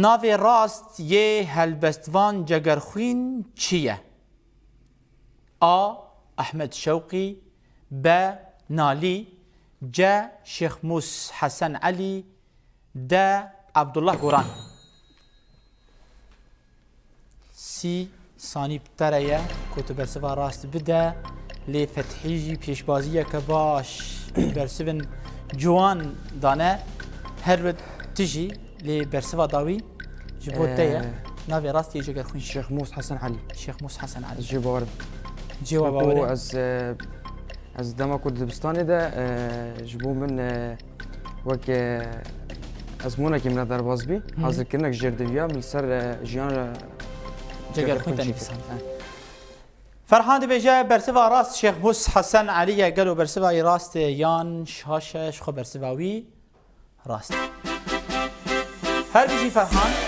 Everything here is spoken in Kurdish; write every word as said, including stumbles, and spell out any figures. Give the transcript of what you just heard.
Navê rast yê helbestvan Cegerxwîn çi ye? A. Ehmed Şewqî. B. Nalî. C. Şêxmûs Hesen Elî. D. Abdullah Goran. Sî sanî bi te re ye ku tu bersiva rast bide, lê Fethî jî pêşbaziyeke baş, bersivên ciwan dane. Her wê tu jî lê bersiva dawî ji bo te ye. Ee, Navê rast yê Cegerxwîn çi? Şêxmûs Hesen Elî. Şêxmûs Hesen Elî. Ji bo Cêwa Wekû bawerê. ez, e, ez dema ku di dibistanê de, e, ji bo min, e, wek, e, ezmûnekî min re derbas bî. Hı hı. Hazirkirinek jêr diviya min li ser, e, jiyana Cegerxwîn Cegerxwîn te çêkir. Nivîsand. He. Ferhan dibêje bersiva rast Şêxmûs Hesen Elî ye. Gelo bersiva wî rast e yan şaş e? Ji xwe bersiva wî rast. Her bijî Ferhan.